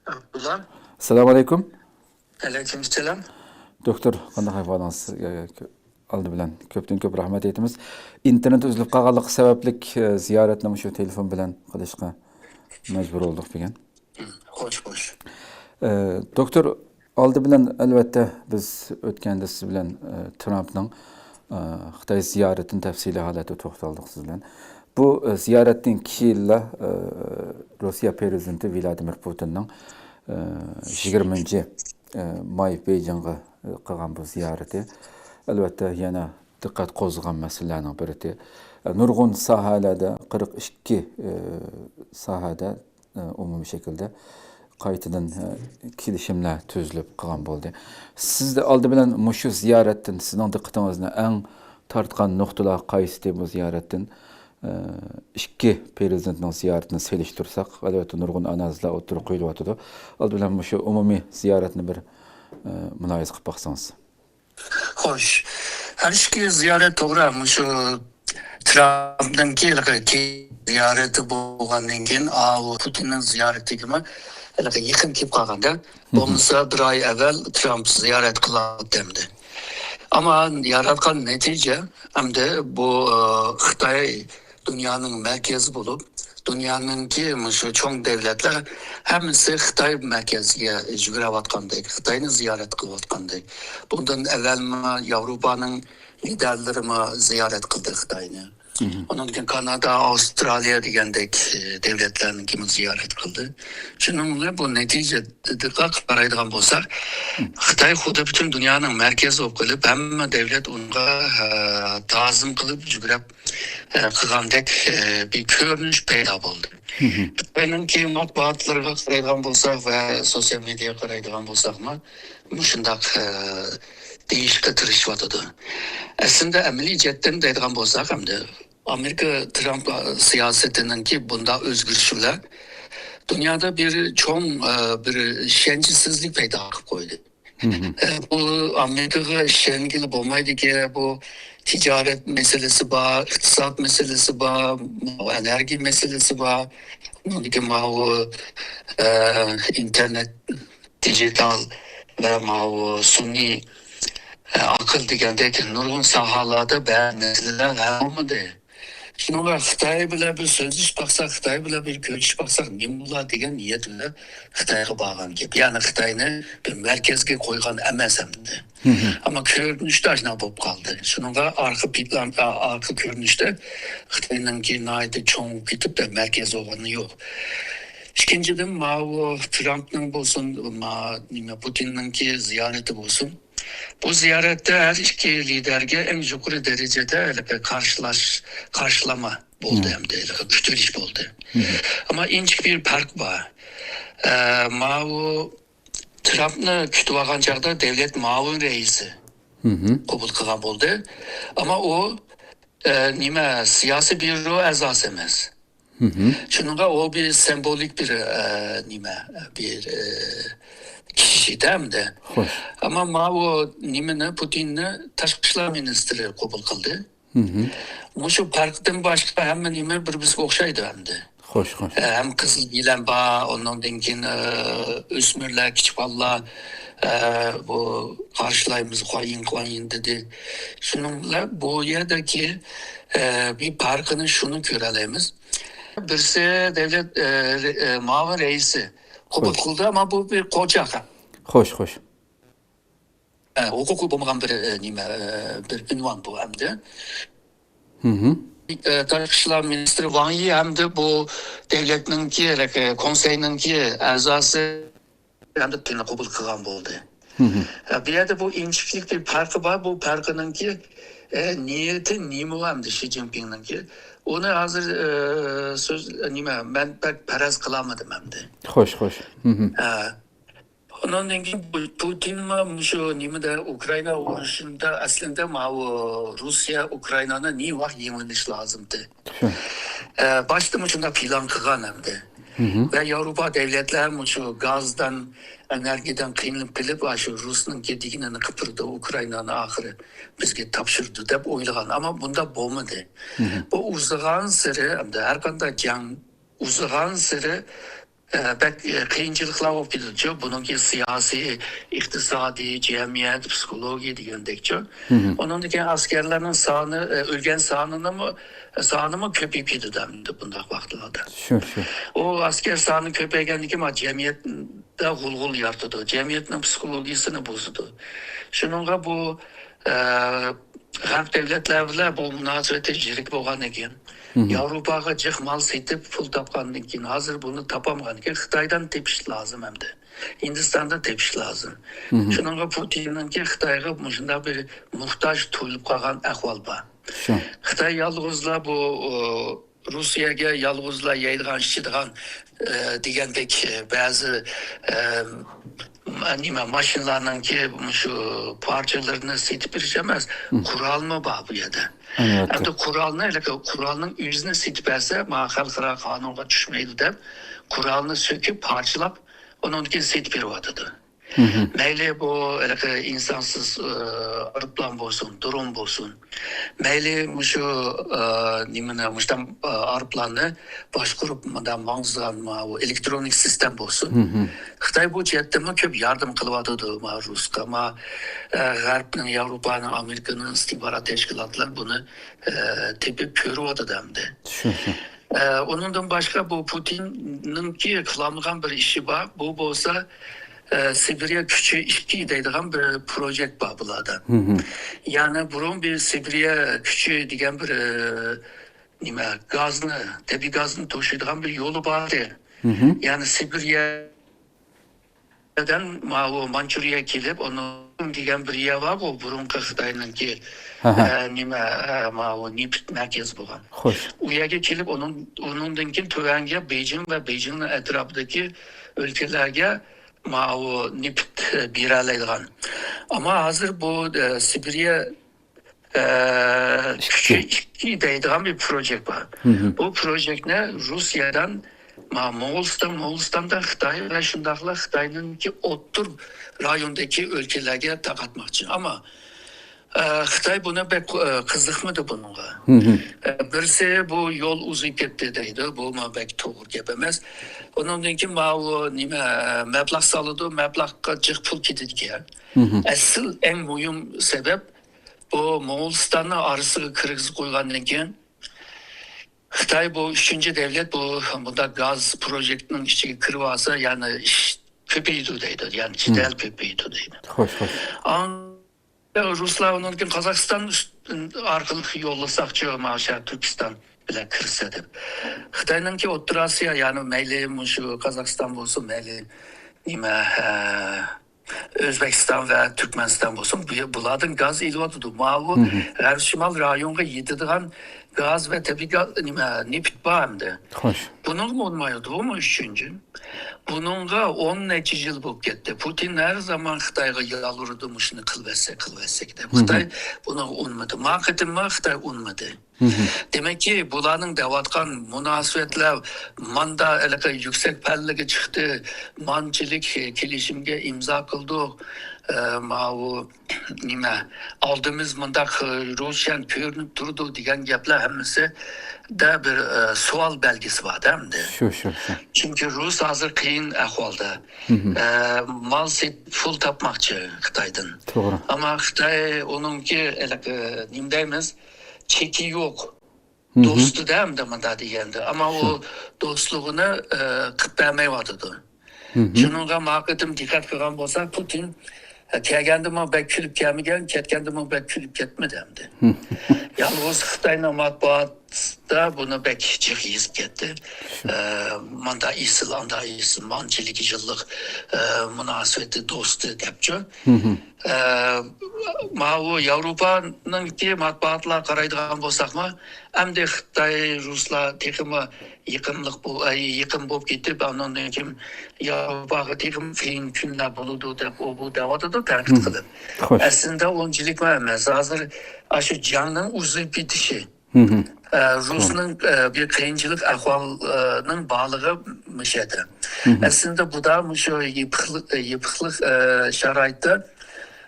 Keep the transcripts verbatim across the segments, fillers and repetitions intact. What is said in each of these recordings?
ئابدۇللا. ئەسسالامۇ ئەلەيكۇم. ئەلەيكۇم ئەسسالام. دوكتور، قانداق ئەھۋالىڭىز؟ ئالدى بىلەن كۆپتىن كۆپ رەھمەت ئېيتىمىز. ئىنتېرنېت ئۈزۈلۈپ قالغانلىقى سەۋەبلىك، ئە، زىيارەتنى مۇشۇ تېلېفون بىلەن قىلىشقا مەجبۇر بولدۇق بۈگۈن. خوش، خوش. ئە، دوكتور، ئالدى بىلەن، ئەلۋەتتە، بىز ئۆتكەندە سىز بىلەن، ئە، ترامپنىڭ، ئە، خىتاي زىيارىتىنى تەپسىلىي ھالەتتە توختالدۇق سىز بىلەن. بۇ، ئە، زىيارەتتىن كېيىنلا، ئە، روسىيە پرېزىدېنتى ۋلادىمىر پۇتىننىڭ، ئە، يىگىرمىنچى، ئە، ماي بېيجىڭغا، ئە، قىلغان بۇ زىيارىتى، ئەلۋەتتە، يەنە دىققەت قوزغىغان مەسىلىلەرنىڭ بىرى. ئە، نۇرغۇن ساھەلەردە، قىرىق ئىككى، ئە، ساھەدە ئومۇمىي شەكىلدە قايتىدىن، ئە، كېلىشىملەر تۈزۈلۈپ قالغان بولدى. سىز ئالدى بىلەن مۇشۇ زىيارەتتىن سىزنىڭ دىققىتىڭىزنى ئەڭ تارتقان نۇقتىلار قايسىدى بۇ زىيارەتتىن؟ ئە، ئىككى پرېزىدېنتنىڭ زىيارىتىنى سېلىشتۇرساق، ئەلۋەتتە نۇرغۇن ئانالىزلار ئوتتۇرىغا قويۇلۇۋاتىدۇ. ئالدى بىلەن مۇشۇ ئومۇمىي زىيارەتنى بىر، ئە، مۇلاھىزە قىلىپ باقسىڭىز. خوش. ھەر ئىككى زىيارەت توغرا، مۇشۇ ترامپنىڭكى ھېلىقى زىيارىتى بولغاندىن كېيىن، ئاۋۇ پۇتىننىڭ زىيارىتىگىمۇ ھېلىقى يېقىن كېلىپ قالغاندا، بولمىسا بىر ئاي ئەۋۋەل ترامپ زىيارەت قىلاتتى ئەمدى. ئەمما ياراتقان نەتىجە ئەمدى بۇ، ئە، خىتاي دۇنيانىڭ مەركىزى بولۇپ، دۇنيانىڭكى مۇشۇ چوڭ دۆلەتلەر ھەممىسى خىتاي مەركەزىگە يۈگۈرۈۋاتقاندەك، خىتاينى زىيارەت قىلىۋاتقاندەك. بۇندىن ئەۋۋەلمۇ ياۋروپانىڭ لىدەرلىرىمۇ زىيارەت قىلدى خىتاينى. ئۇنىڭدىن كېيىن كانادا، ئاۋسترالىيە دېگەندەك، ئى، دۆلەتلەرنىڭكىمۇ زىيارەت قىلدى. شۇنىڭ بىلەن بۇ نەتىجىگە قارايدىغان بولساق، خىتاي خۇددى پۈتۈن دۇنيانىڭ مەركىزى بولۇپ قېلىپ، ھەممە دۆلەت ئۇنىڭغا، ئە، تازىم قىلىپ، يۈگۈرۈپ، ئە، قىلغاندەك، ئە، بىر كۆرۈنۈش پەيدا بولدى. خىتاينىڭكى مەتبۇئاتلىرىغا قارايدىغان بولساق ۋە سوتسىيال مېدىياغا قارايدىغان بولساقمۇ، مۇشۇنداق، ئە، دېيىشكە تىرىشىۋاتىدۇ. ئەسلىدە ئەمەلىي جەھەتتىن دەيدىغان بولساق، ئەمدى ئامېرىكا ترامپ سىياسىتىنىڭكى بۇنداق ئۆزگىرىشى بىلەن دۇنيادا بىر چوڭ، ئە، بىر ئىشەنچسىزلىك پەيدا قىلىپ قويدى. ئە، بۇ ئامېرىكىغا ئىشەنگىلى بولمايدىكەن، بۇ تىجارەت مەسىلىسى بار، ئىقتىساد مەسىلىسى بار، ئېنېرگىيە مەسىلىسى بار، ئۇنىڭدىن كېيىن ماۋۇ، ئە، ئىنتېرنېت، دىجىتال ۋە ماۋۇ سۈنئىي، ئە، ئەقىل دېگەندەك نۇرغۇن ساھەلەردە بەزى مەسىلىلەر ھەل بولمىدى. شۇنىڭغا خىتاي بىلەن بىر سۆزلىشىپ باقساق، خىتاي بىلەن بىر كۆرۈشۈپ باقساق نېمە بولار دېگەن نىيەت بىلەن خىتايغا بارغان گەپ. يەنى خىتاينى بىر مەركەزگە قويغان ئەمەس ئەمدى. ئەمما كۆرۈنۈشتە ئاشۇنداق بولۇپ قالدى. شۇنىڭغا ئارقا پىلان، ئا-، ئارقا كۆرۈنۈشتە خىتاينىڭكى ناھايىتى چوڭ كېتىپ، مەركەز بولغىنى يوق. ئىككىنچىدىن، ماۋۇ ترامپنىڭ بولسۇن، ما-، نېمە، پۇتىننىڭكى زىيارىتى بولسۇن، بۇ زىيارەتتە ھەر ئىككى لىدەرگە ئەڭ يۇقىرى دەرىجىدە ھېلىقى قارشىلاش، قارشىلىما بولدى ئەمدى، ھېلىقى كۈتۈۋېلىش بولدى. ئەمما ئىنچىكە بىر پەرق بار. ئە، ماۋۇ ترامپنى كۈتۈۋالغان چاغدا دۆلەت مۇئاۋىن رەئىسى قوبۇل قىلغان بولدى. ئەمما ئۇ، ئە، نېمە، سىياسىي بيۇرو ئەزاسى ئەمەس. شۇنىڭغا ئۇ بىر سىمۋولىك بىر، ئە، نېمە، بىر، ئە، كىشى ئىدى ئەمدى. ئەمما ماۋۇ نېمىنى، پۇتىننى تاشقى ئىشلار مىنىستىرى قوبۇل قىلدى. مۇشۇ پەرقتىن باشقا ھەممە نېمە بىر-بىرىگە ئوخشايدۇ ئەمدى. خوش، خوش. ئە، ھەم قىزىل گىلەم بار، ئۇنىڭدىن كېيىن، ئە، ئۆسمۈرلەر، كىچىك بالىلار، ئە، بۇ قارشىلايمىز، خۇايىن، خۇايىن دېدى. شۇنىڭ بىلەن بۇ يەردىكى، ئە، بىر پەرقىنى شۇنى كۆرەلەيمىز. بىرسى دۆلەت، ئە، رە-، ئە، مۇئاۋىن رەئىسى قوبۇل قىلدى، ئەمما بۇ بىر قوچاق. خوش، خوش. ئە، ھوقۇقى بولمىغان بىر، ئە، نېمە، ئە، بىر ئۇنۋان بۇ ئەمدى. ئە، تاشقى ئىشلار مىنىستىرى ۋاڭ يى ھەمدە بۇ دۆلەتنىڭكى، ئە، كونسېينىڭكى ئەزاسى ھەمدە پۇتىننى قوبۇل قىلغان بولدى. ئە، بۇ يەردە بۇ ئىنچىكىلىك بىر پەرقى بار. بۇ پەرقىنىڭكى، ئە، نىيىتى نېمە ئەمدى شى جىنپىڭنىڭكى؟ ئۇنى ھازىر، ئە، سۆز، نېمە، مەن بەك پەرەز قىلالمىدىم ئەمدى. خوش، خوش. ئە، ئۇنىڭدىن كېيىن بۇ پۇتىنمۇ مۇشۇ نېمىدە، ئۇكرائىنا ئۇرۇشىدا ئەسلىدە ماۋۇ روسىيە ئۇكرائىنانى نېمە ۋاقىت يېڭىۋېلىش لازىمدى؟ ئە، باشتا مۇشۇنداق پىلان قىلغان ئەمدى. ۋە ياۋروپا دۆلەتلەر مۇشۇ گازدىن، ئېنېرگىيەدىن قىينىلىپ قېلىپ، ئاشۇ رۇسنىڭكى دېگىنىنى قىلىپ تۇرىدۇ، ئۇكرائىنانى ئاخىرى بىزگە تاپشۇرىدۇ دەپ ئويلىغان. ئەمما بۇنداق بولمىدى. بۇ ئۇزىغانسېرى، ئەمدى ھەر قانداق جەڭ ئۇزىغانسېرى، ئە، بەك، ئە، قىيىنچىلىقلار بولۇپ كېتىدىچۇ. بۇنىڭكى سىياسىي، ئىقتىسادىي، جەمئىيەت، پسىخولوگىيە دېگەندەكچۇ. مم. ئۇنىڭدىن كېيىن ئەسكەرلەرنىڭ سانى، ئە، ئۆلگەن سانىنىمۇ، سانىمۇ كۆپىيىپ كېتىدۇ ئەمدى بۇنداق ۋاقىتلاردا. شۇ، شۇ. ئۇ ئەسكەر سانى كۆپەيگەندىن كېيىن، ما، جەمئىيەتتە غۇلغۇلا يارىتىدۇ. جەمئىيەتنىڭ پسىخولوگىيىسىنى بۇزىدۇ. شۇنىڭغا بۇ، ئە، غەرب دۆلەتلەر بىلەن بۇ مۇناسىۋىتى يىرىك بولغاندىن كېيىن، مم. ياۋروپاغا جىق مال سېتىپ پۇل تاپقاندىن كېيىن، ھازىر بۇنى تاپالمىغاندىن كېيىن، خىتايدىن تېپىش لازىم ئەمدى. ھىندىستاندىن تېپىش لازىم. مم. شۇنىڭغا پۇتىننىڭكى خىتايغا مۇشۇنداق بىر موھتاج تۇيۇلۇپ قالغان ئەھۋال بار. شۇ. خىتاي يالغۇزلا بۇ، ئۇ، روسىيەگە يالغۇزلا يەيدىغان، ئىچىدىغان، ئە، دېگەندەك، ئە، بەزى، ئە، نېمە، ماشىنىلارنىڭكى مۇشۇ پارچىلىرىنى سېتىپ بېرىش ئەمەس، مم. قورالمۇ بار بۇ يەردە. ئەلۋەتتە. ئەمدى قورالنى، ھېلىقى قورالنىڭ ئۆزىنى سېتىپ بەرسە، ما خەلقئارا قانۇنغا چۈشمەيدۇ دەپ، قورالنى سۆكۈپ، پارچىلاپ، ئۇنىڭدىن كېيىن سېتىپ بېرىۋاتىدۇ. مم. مەيلى بۇ ھېلىقى ئىنسانسىز، ئە، ئايروپىلان بولسۇن، درون بولسۇن، مەيلى مۇشۇ، ئە، نېمىنى، مۇشۇنداق، ئە، ئايروپىلاننى باشقۇرۇپ مۇنداق ماڭغۇزىدىغان ماۋۇ ئېلېكترونىك سىستېما بولسۇن. مم. خىتاي بۇ جەھەتتىمۇ كۆپ ياردەم قىلىۋاتىدۇ. ما رۇسقا، ما، ئە، غەربنىڭ، ياۋروپانىڭ، ئامېرىكىنىڭ ئىستىخبارات تەشكىلاتلىرى بۇنى، ئە، تېپىپ كۆرۈۋاتىدۇ ئەمدى. شۇ، شۇ. ئە، ئۇنىڭدىن باشقا بۇ پۇتىننىڭكى قىلالمىغان بىر ئىشى بار. بۇ بولسا، ئە، سىبىرىيە كۈچى ئىككى دەيدىغان بىر پروژېكت بار بۇلاردا. مم. يەنى بۇرۇن بىر سىبىرىيە كۈچى دېگەن بىر، ئە، نېمە، گازنى، تەبىئىي گازنى توشۇيدىغان بىر يولى بار ئىدى. مم. يەنى سىبىرىيەدىن ماۋۇ مانچۇرىيە كېلىپ، ئۇنىڭ دېگەن بىر يەر بارغۇ، بۇرۇنقى خىتاينىڭكى، ھە، ھە. ئە، نېمە، ئە، ماۋۇ نېفىت مەركىزى بولغان. خوش. ئۇ يەرگە كېلىپ، ئۇنىڭ، ئۇنىڭدىن كېيىن تۆۋەنگە بېيجىڭ ۋە بېيجىڭنىڭ ئەتراپىدىكى ئۆلكىلەرگە ماۋۇ نېفىت، ئە، بېرەلەيدىغان. ئەمما ھازىر بۇ، ئە، سىبىرىيە ئىككى. ئىككى، ئىككى دەيدىغان بىر پروژېكت بار. مم. بۇ پروژېكتنى روسىيەدىن، ما، موڭغۇلىستان، موڭغۇلىستاندىن خىتاي ۋە شۇنداقلا خىتاينىڭكى ئوتتۇر رايوندىكى ئۆلكىلەرگە تارقاتماقچى. ئەمما، ئە، خىتاي بۇنى بەك، ئە، قىزىقمىدى بۇنىڭغا. مم. ئە، بىرسى بۇ يول ئۇزىيىپ كەتتى دەيدۇ. بۇ ما بەك توغرا گەپ ئەمەس. ئۇنىڭدىن كېيىن ماۋۇ نېمە، ئە، مەبلەغ سالىدۇ، مەبلەغقە جىق پۇل كېتىدىكەن. مم. ئەسلى ئەڭ مۇھىم سەۋەب بۇ موڭغۇلىستاننى ئارىسىغا كىرگۈزۈپ قويغاندىن كېيىن، خىتاي بۇ ئۈچىنچى دەۋلەت بۇ مۇنداق گاز پروژېكتىنىڭ ئىچىگە كىرىۋالسا، يەنى ئىش كۆپىيىدۇ دەيدۇ، يەنى جېدەل كۆپىيىدۇ دەيدۇ. خوش، خوش. ئاڭ-، رۇسلار ئۇنىڭدىن كېيىن قازاقىستان ئۈست-، ئارقىلىق يوللىساقچۇ، مانا شۇ تۈركىستان بىلەن كىرسە دەپ. خىتاينىڭكى ئوتتۇرا ئاسىيا، يەنى مەيلى مۇشۇ قازاقىستان بولسۇن، مەيلى نېمە، ئە، ئۆزبېكىستان ۋە تۈركمەنىستان بولسۇن، بۇ، بۇلاردىن گاز ئېلىۋاتىدۇ. ماۋۇ غەربىي شىمال رايونغا يېتىدىغان گاز ۋە تەبىئىي گاز، نېمە، نېفىت بار ئەمدى. خوش. بۇنىڭغا ئۇنىمايدۇ، بۇمۇ ئۈچىنچى. بۇنىڭغا ئون نەچچە يىل بولۇپ كەتتى. پۇتىن ھەر زامان خىتايغا يالۋۇرىدۇ، مۇشۇنى قىلىۋەتسەك، قىلىۋەتسەك دەپ. خىتاي بۇنىڭغا ئۇنىمىدى. ما قېتىممۇ خىتاي ئۇنىمىدى. دېمەككى، بۇلارنىڭ دەۋاتقان مۇناسىۋەتلەر ماندا ھېلىقى يۈكسەك پەللىگە چىقتى، مانچىلىك كېلىشىمگە ئىمزا قىلدۇق، ئە، ماۋۇ نېمە، ئالدىمىز مۇنداق روشەن كۆرۈنۈپ تۇرىدۇ دېگەن گەپلەر ھەممىسىدە بىر، ئە، سوئال بەلگىسى بار-دە ئەمدى. شۇ، شۇ، شۇ. چۈنكى رۇس ھازىر قىيىن ئەھۋالدا. ئە، مال سېتىپ پۇل تاپماقچى خىتايدىن. توغرا. ئەمما خىتاي ئۇنىڭكى ھېلىقى، نېمە دەيمىز، چېكى يوق. دوستى-دە ئەمدى مۇنداق دېگەندە. ئەمما ئۇ دوستلۇقىنى، ئە، قىلىپ بەرمەيۋاتىدۇ. شۇنىڭغا ما قېتىم دىققەت قىلغان بولساق، پۇتىن، ئە، كەلگەندىمۇ بەك كۈلۈپ كەلمىگەن، كەتكەندىمۇ بەك كۈلۈپ كەتمىدى ئەمدى. يالغۇز خىتاينىڭ مەتبۇئاتىدا بۇنى بەك جىق يېزىپ كەتتى. ئە، ماندا ئېسىل، ئاندا ئېسىل، مانچىلىك يىللىق، ئە، مۇناسىۋىتى دوستى دەپچۇ. ئە، ماۋۇ ياۋروپانىڭكى مەتبۇئاتلار قارايدىغان بولساقمۇ، ئەمدى خىتاي، رۇسلار تېخىمۇ يېقىملىق بو-، ئە، يېقىم بولۇپ كېتىپ، ئاندىن كېيىن ياۋروپاغا تېخىمۇ قىيىن كۈنلەر بولىدۇ دەپ، ئۇ بۇ دەۋاتىدۇ تەنقىد قىلىپ. خوش. ئەسلىدە ئۇنچىلىكمۇ ئەمەس. ھازىر ئاشۇ جەڭنىڭ ئۇزىيىپ كېتىشى، ئە، رۇسنىڭ، ئە، بىر قىيىنچىلىق ئەھۋالىنىڭ بارلىقى مۇشۇ يەردە. ئەسلىدە بۇدا مۇشۇ يېپىقلىق، يېپىقلىق، ئە، شارائىتتا،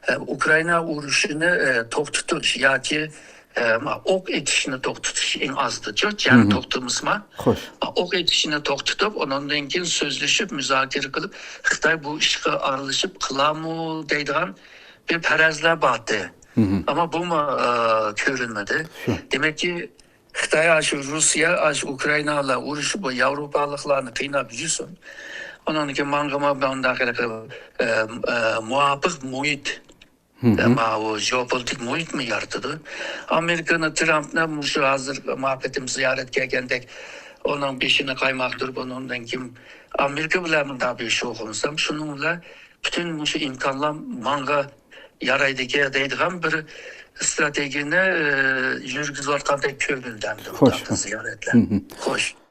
ئە، ئۇكرائىنا ئۇرۇشىنى، ئە، توختىتىش ياكى، ئە، ما، ئوق ئېتىشنى توختىتىش ئەڭ ئازىچۇ، جەڭ توختىمىسىما، ئوق ئېتىشنى توختىتىپ، ئۇنىڭدىن كېيىن سۆزلىشىپ، مۇزاكىرە قىلىپ، خىتاي بۇ ئىشقا ئارىلىشىپ قىلارمۇ دەيدىغان بىر پەرەزلەر بارتى. ئەمما بۇمۇ، ئە، كۆرۈنمىدى. دېمەككى، خىتاي ئاشۇ روسىيە، ئاشۇ ئۇكرائىنا بىلەن ئۇرۇشۇپ، بۇ ياۋروپالىقلارنى قىيناپ يۈرسۇن. ئۇنىڭدىن كېيىن ماڭغىمۇ مۇنداق، ئە، ئە، مۇۋاپىق مۇھىت، ئە، ماۋۇ ژېئوپولىتىك مۇھىتمۇ يارىتىدۇ. ئامېرىكىنى، ترامپنى مۇشۇ ھازىر ماۋۇ قېتىم زىيارەتكە كەلگەندەك ئۇنىڭ بېشىنى قايماقتۇرۇپ، ئۇنىڭدىن كېيىن ئامېرىكا بىلەن مۇنداق بىر شۇغۇللانسام، شۇنىڭ بىلەن پۈتۈن مۇشۇ ئىمكانلار ماڭا يارايدىكەن دەيدىغان بىر ئىستراتېگىيەنى، ئە، يۈرگۈزۈۋاتقاندەك كۆرۈندى ئەمدى بۇنداق زىيارەتلەر. خوش.